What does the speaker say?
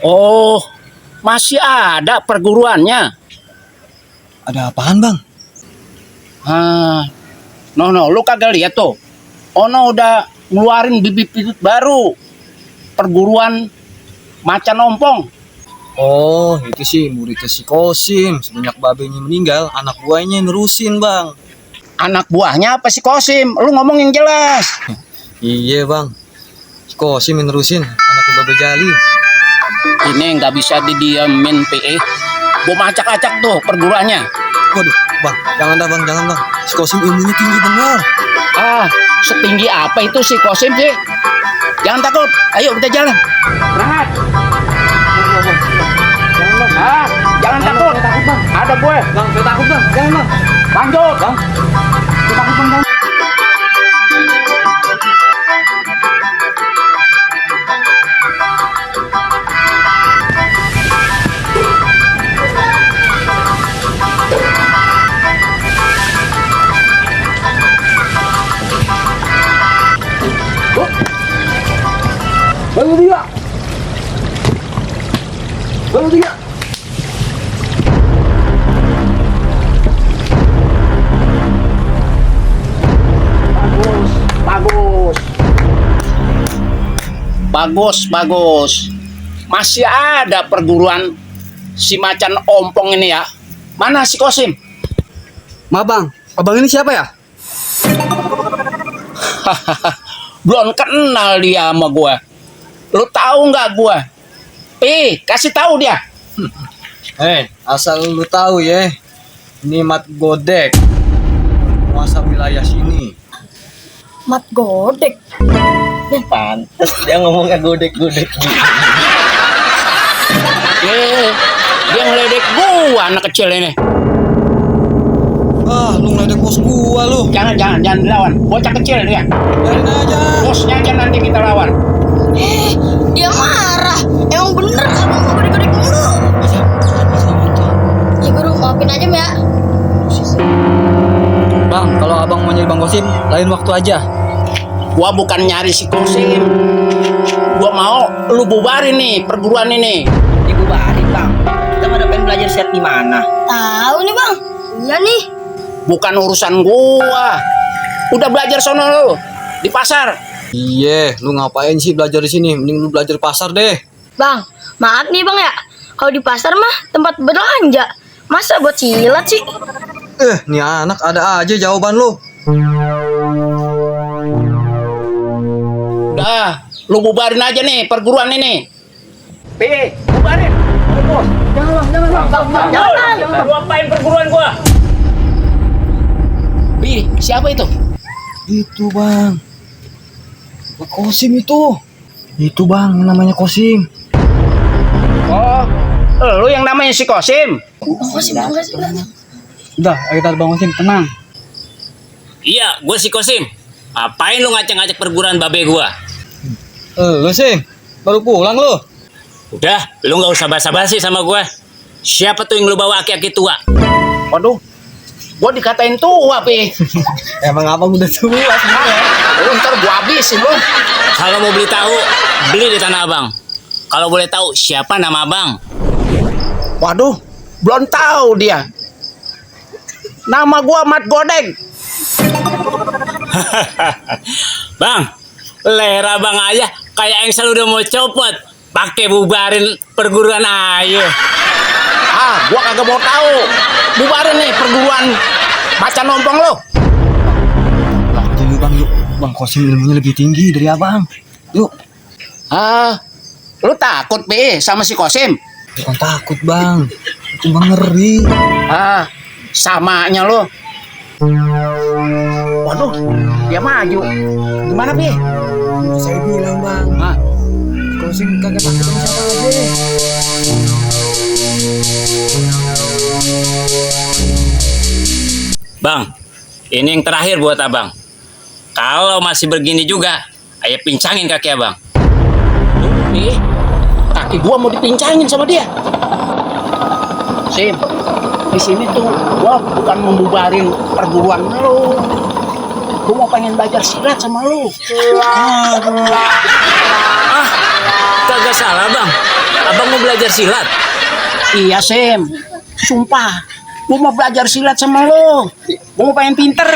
Oh, masih ada perguruannya. Ada apaan, Bang? Lu kagak lihat tuh. Ono udah ngeluarin bibit-bibit baru. Perguruan macan ompong. Oh, itu sih muridnya si Kosim. Semenjak babenya meninggal, anak buahnya nerusin, Bang. Anak buahnya apa si Kosim? Lu ngomong yang jelas. Iya, Bang. Si Kosim yang nerusin, anaknya Babe Jali. Ini nggak bisa didiamin, PE. Gua macak-acak tuh perguruannya. Waduh, Bang, jangan dah, Bang, jangan, Bang. Si Kosim ilmunya tinggi bener. Setinggi apa itu si Kosim sih? Jangan takut, ayo kita jalan. Berangkat. Jangan takut. Ada gue. Bang, saya takut, Bang. Jangan, Bang. Lanjut, Bang. Saya takut, Bang. Baru tiga. Bagus. Masih ada perguruan si macan ompong ini ya. Mana si Kosim? Bang, abang ini siapa ya? Belum kenal dia sama gua. Lu tahu nggak gua? Kasih tahu dia. Asal lu tahu ya. Ini Mat Godek. Penguasa wilayah sini. Mat Godek. Pantes dia ngomongnya godek-godek. Dia ngeledek gua anak kecil ini. Lu ngeledek bos gua lu. Jangan dilawan. Bocah kecil dia. Biarin aja. Bosnya aja nanti kita lawan. Dia marah. Emang bener kamu mau godek-godek mulu. Ya guru, maafin aja ya. Bang, kalau abang mau nyari Bang Kosim, lain waktu aja. Gua bukan nyari si Kosim. Gua mau lu bubarin nih perguruan ini. Dibubarin, Bang. Kita pada pengen belajar siat di mana? Tahu nih, Bang. Iya nih. Bukan urusan gua. Udah belajar sono lu di pasar. Iya, lu ngapain sih belajar di sini? Mending lu belajar di pasar deh. Bang, maaf nih, Bang ya. Kalau di pasar mah tempat belanja. Masa buat silat sih? Nih anak ada aja jawaban lu. Udah, lu bubarin aja nih perguruan ini. Bubarin. Jangan. Lu apain perguruan gua? Siapa itu? Itu, Bang. Pak Kosim itu. Itu, Bang, yang namanya Kosim. Oh, lu yang namanya si Kosim. Udah, kita Bang Kosim, tenang. Iya, gue si Kosim. Apain lu ngajak-ngajak perguruan babe gua? Lu Sim, baru pulang lu. Udah, lu nggak usah basa-basi sama gua. Siapa tuh yang lu bawa aki-aki tua? Waduh, gua dikatain tua, Pi. Emang abang udah tua sebenarnya. Lu ntar gua habisin lu. Kalau mau beli tahu, beli di Tanah Abang. Kalau boleh tahu siapa nama abang? Waduh, belum tahu dia. Nama gua Mat Godeng. Bang, leher abang aja kayak yang selalu udah mau copot. Pakai bubarin perguruan ayo. Ah, gua kagak mau tahu. Bubarin nih perguruan macan ompong lo. Lanjut yuk bang, yuk. Bang Kosim ilmunya lebih tinggi dari abang. Yuk. Ah, lu takut be sama si Kosim? Bukan takut bang, itu bang ngeri. Ah, samanya lo. Waduh, dia maju. Gimana be? Saya bilang bang, Ah, Kosim kagak takut sama siapa aja. Bang, ini yang terakhir buat abang. Kalau masih begini juga, ayo pincangin kaki abang. be, kaki gua mau dipincangin sama dia. Sim, di sini tuh gua bukan membubarin perguruan lo. Gua mau pengen belajar silat sama lo. Kagak salah bang, abang mau belajar silat. Iya, Sim. Sumpah. Gua mau belajar silat sama lo. Gua mau pengen pinter.